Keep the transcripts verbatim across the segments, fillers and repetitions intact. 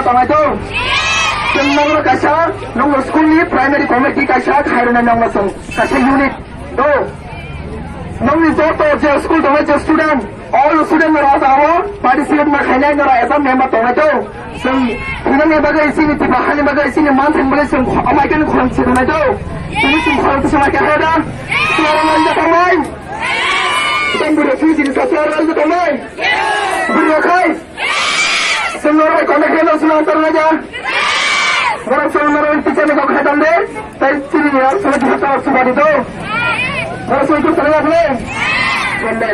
Tongnai to? Chwng nokno kaisa, nokno school ni primary committee kaisa khairwnai nokno chwng kaisa unit do. Nokni joto je school tongnai je student, all student no rok abo participate ma khainai no rok esa member tongnai to. Chwng hinani bagwi chini Tripura hani bagwi chini man thang bagwi chwng amai khe khorang si tongnai to. Chini chwng khorang si ma khe hada. Chwng rok tongnai. Chwng bwrwi chini chini sa chwng rok tongnai. Bwrwi khai. Chwng norok bai contact khe no chwng answer lai ja. Norok chwng norok teacher ni kok khai tong de. Tai chini ni ang chwng teacher chwng chwng di do. Norok chwng chwng chwng ya bole. Bole.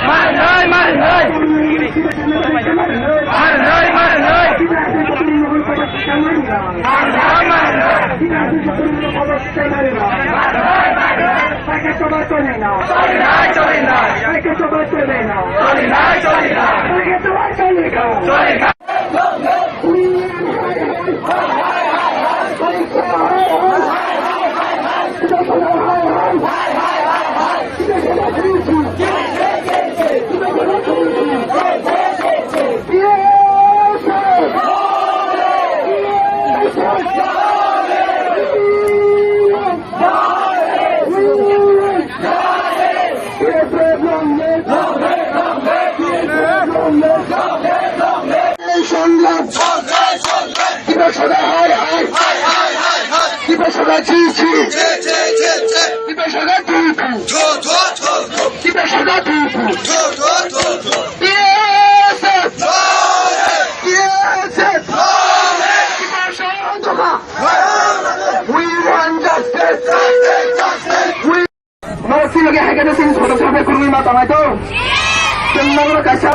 Marinai, marinai. Marinai, marinai. Marinai, marinai. Cholinai, cholinai. Cholinai, cholinai. Cholinai, cholinai. Cholinai. সংগ্রাম। সংগ্রাম, সংগ্রাম। ত্রিপুরা সদা হায় হায়। হায়, হায়, হায়, হায়। ত্রিপুরা সদা জি জি। জি, জি, জি, জি। ত্রিপুরা সদা জি জি। জো, জো, জো, জো। ত্রিপুরা সদা জি জি। জো, জো, জো, জো। টিএসএফ। জয়। টিএসএফ। জয়। ত্রিপুরা সদা। We want justice. Justice, justice. We Norok chini loge hai khe no chini soto soto kwrwngwi ma tongnai to. Chwng norok kaisa